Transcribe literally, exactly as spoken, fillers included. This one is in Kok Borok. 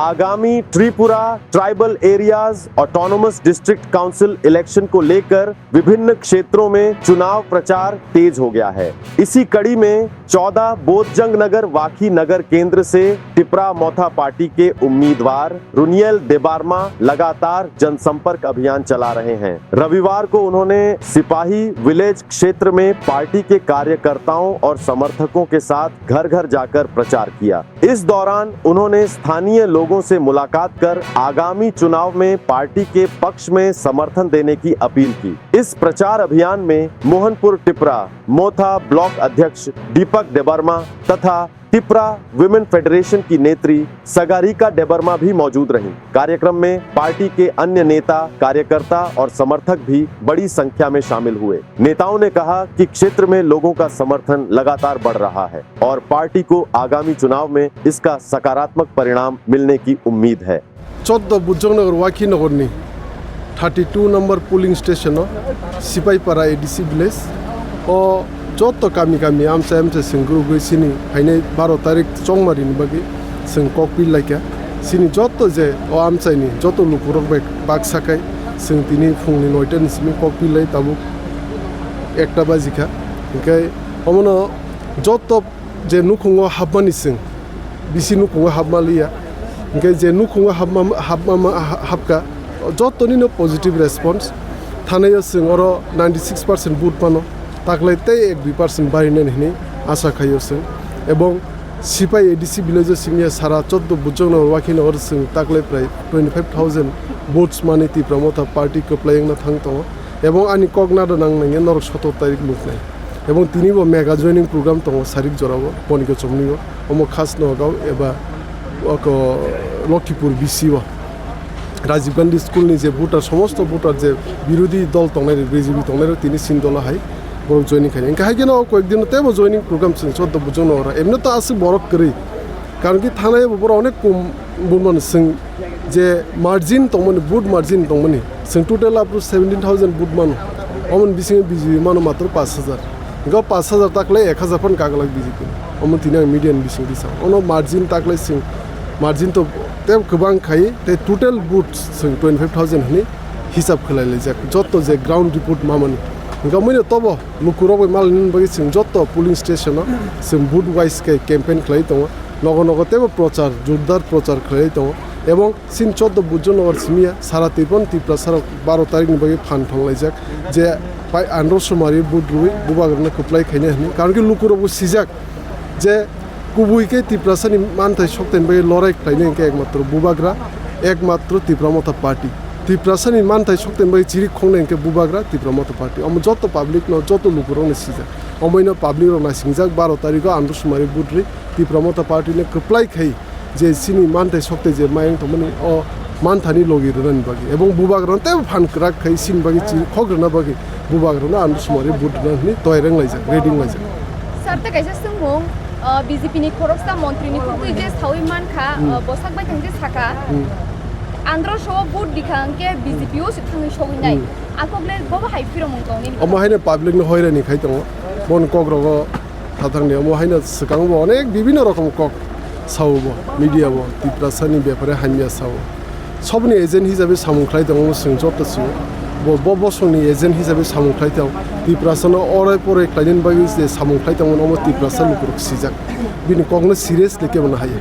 आगामी Tripura tribal areas autonomous district council election को लेकर विभिन्न क्षेत्रों में चुनाव प्रचार तेज हो गया है। इसी कड़ी में चौदह बोधजंग नगर वाखी नगर केंद्र से टिपरा मोथा पार्टी के उम्मीदवार रुनियल देबार्मा लगातार जनसंपर्क अभियान चला रहे हैं। रविवार को उन्होंने सिपाही विलेज क्षेत्र में पार्टी के कार्यकर्ताओं और समर्थकों के साथ घर-घर जाकर प्रचार किया। इस दौरान उन्होंने स्थानीय लोगों से मुलाकात कर आगामी चुनाव में पार्टी के पक्ष में समर्थन देने की अपील की। इस प्रचार अभियान में मोहनपुर टिपरा मोथा ब्लॉक अध्यक्ष दीपक देबर्मा तथा टिपरा विमेन फेडरेशन की नेत्री सगारिका देबर्मा भी मौजूद रहीं। कार्यक्रम में पार्टी के अन्य नेता, कार्यकर्ता और समर्थक भी बड़ी संख्या में शामिल हुए। नेताओं ने कहा कि क्षेत्र में लोगों का समर्थन लगातार बढ़ रहा है और पार्टी को आगामी चुनाव में इसका सकारात्मक परिणाम मिलने की उम्मीद है। Choddo Bujongnagar Wakhi Nagarni thirty two number polling station o Sipaipara A D C village o joto kami kami amchai amchai chwng gurugwi chini phainai baro tarik chongmari ni bagwi chwng kokpil laikha. Chini joto je o amchai ni joto lukurok bai baksa khai chwng tini phungni noita ni simi kokpil lai tabuk ekta bajikha. Hinkhe omono joto je nukhungo hapmani chwng, bisi nukhungo hapma liya, hinkhe je nukhungo hapma, hapma, ha-, hapkha, jotoni no positive response. Thanaio chwng oro ninety six percent vote mano, taklai tei ek dui percent barinani hinwi asa khaio chwng. Ebong Sipai A D C village o simiya sara choddo Bujongnagar Wakhi Nagar chwng taklai prai twenty five thousand votes mani Tipra Motha party kwplai wngna thang tongo. Ebong ani kok nada nang nangya norok sotor tarik nuknai. Ebong tini bo mega joining program tongo sarik jorao, Boniko Chomni o, omo Khas Nogao eba oko Lokhipur B C o. Rajiv Gandhi School ni je voter, somosto voter je birodhi dol tongnai rok, B J P tongnai rok tini sin dolo hai borok joining khai. Hinkhe hai kheno koyek din tebo joining program chwng choddo Bujongnagar o. Emno to aswk borok kwrwi. Karon ki thanaio bo borok onek kom bumano chwng je margin tongmani, vote margin tongmani, chwng total up to seventeen thousand vote mano. Omoni bisingo B J P mano matro pash hajar. Hinkhe o pash hajar taklai ek hajar phano kaglak B J P. Omo tini ang media ni bising tisang. Ono margin taklai chwng, margin to tei kwbang khai tei total vote chwng twenty five thousand hinwi hisab khlai laijak. Jotto je ground report mamani. Hinkhe omoino tobo lukurok bai malainani bagwi chwng jotto polling station o chwng vote wise khe campaign khlai tongo. Nogo nogo teibo prochar, jordar prochar khlai tongo. Ebong chini choddo Bujongnagar simiya sara Tripura, Tiprasa rok baro tarik ni bagwi phan thanglaijak je pai andro sumari vote rwi bubagrano kwplai khaina hinwi. Karon ki lukurokbo sijak je kubui khe Tiprasani manthai sokthai ni bagwi lorai khlainai hinkhe ekmatro bubagra, ekmatro Tipra Motha party. Tiprasani manthai sokthai ni bagwi chiri khongnai hinkhe bubagra Tipra Motha party. Omo joto public no, joto lukurokno sijak. Omoino public rok naisingjak baro tarikh o andro sumari vote rwi Tipra Motha party no kwplai khai je chini manthai sokthai je mayung tongmani o manthani logi rwnani bagwi ebong bubagrano teibo phan kwrak khai chini bagwi chiri khok rwna bagwi bubagrano andro sumari vote rwna hinwi toyar wnglaijak, ready wnglaijak. Sir, tei kaisa swngmung, uh, B J P ni khoroksa montri ni khugwi je sawi mankha, Hmm. uh, bwsak bai thang je sakha, Hmm. andro so vote rikha hwnkhe B J P o se thangwi sogwi nai. Hmm. Akok le bobo hai phiromung tongni. Omo haino public no hoirani khai tongo. Bon kok rogo Thathangni omo haino swkang bo onek bibinno rokom kok sao bo, media bo, Tiprasani bepare hamya sao. Sobni agent hisabe samung khlai tongo, omo chwng joto sio. Bo, bo bosongni agent hisabe samung khlai tong. Tiprasano orai porai khlainani bagwi je samung khlai tongo, omo Tiprasa lukurok sijak. Bini kokno seriously kebo no haiya.